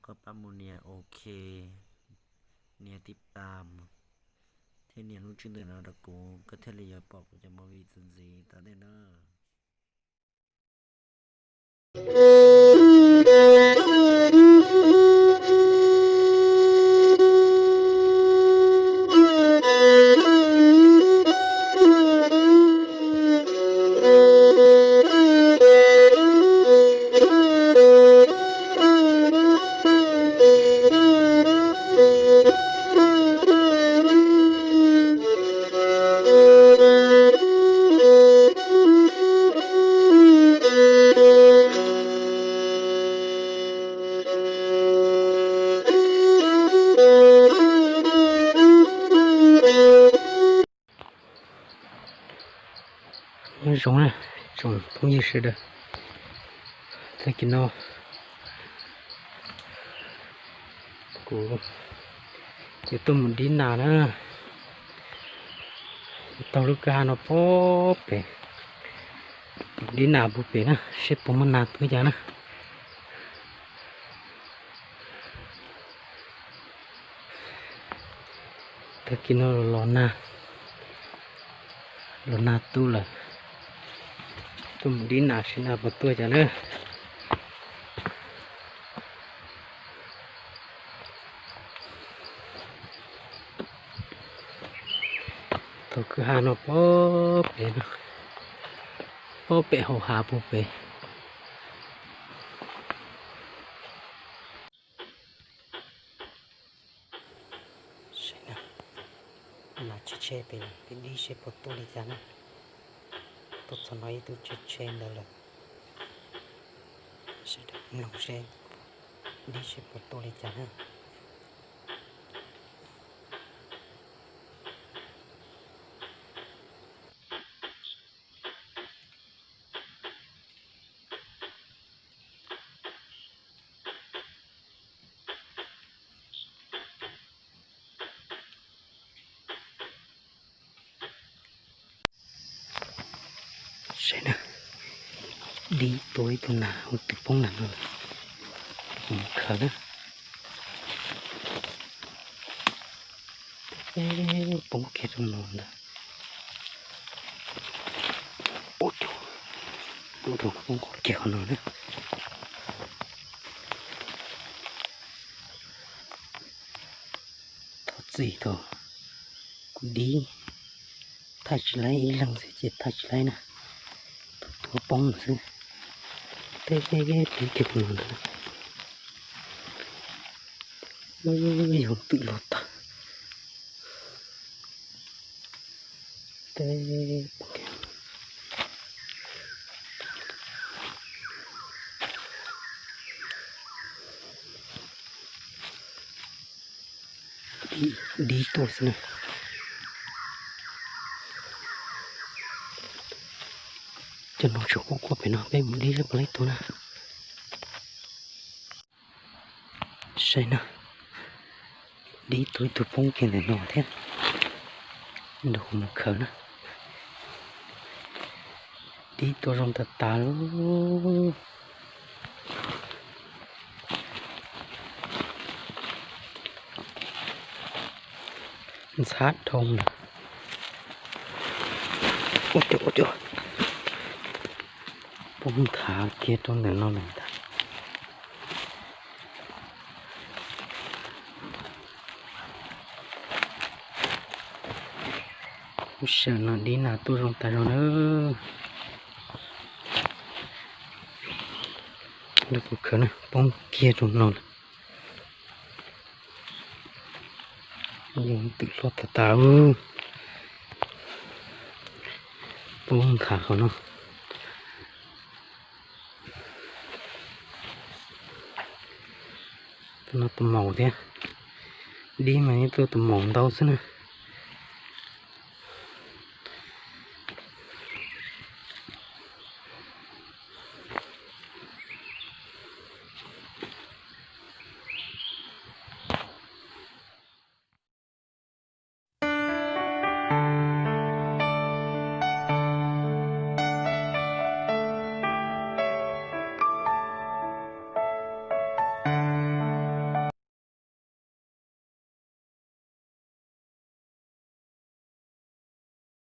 koj pab mus nias ok, nias tib pas, thiab nias lub tswb ntawm no rau kuv, koj thiaj li yuav pom kuv cov movie ntxiv ntxiv tom ntej na. Nyob zoo na, tsoom phooj ywg sawv daws, tag kis no kuv yuav tuaj mus dib nas na, taug lub kwj ha no pob pem, dib nas puag pem na, seb puas muaj nas tuaj cas na. Tag kis no los nag, los nag tu lawm, tuaj mus dib nas seb nas puas tuaj cas na. Taug kwj ha no pob pem no, pob pem hauv hav puag pem. Nas tshe tshe pem no, peb dib seb puas tuaj li cas na. Tuaj txog no ib tug tshe tshe ntawd lawm. Sawv daws mloog seb dib seb puas tuaj li cas na. Saib na, dib tuaj ib tug nas ua tus poob ntawm no, mus khaws na. Poob kiag rau no ntag. Ua cas, ua cas poob kiag qhov no na. Thov txim thaum kuv dib thaij tsis laib, ib leeg xwb ces thaij tsis laib na. Tus tuaj poob xwb. Teb teb teb kiag no ntag. Yog twm luag tag. Teb poob kiag. Dib tuaj xwb na. Cov no tseem quaj quaj pem no, peb mus dib seb puas laib tus na. Saib na, dib tuaj ib tug poob kiag ntawm no thiab. Nrog kuv mus khaws na. Dib tuaj zoo tas tas li. Ntxhab dhau lawm. Ua cas, ua cas poob nthav kiag rau ntawm no lawm ntag. Lub sij hawm no dib nas tuaj zoo tas zog na. Lub kuv khaws na poob kiag rau no lawm. Twm luag tas tas. Poob nthav qhov no. Tus no tus maum thiab. Dib mas yeej tuaj tus maum ntau xwb na.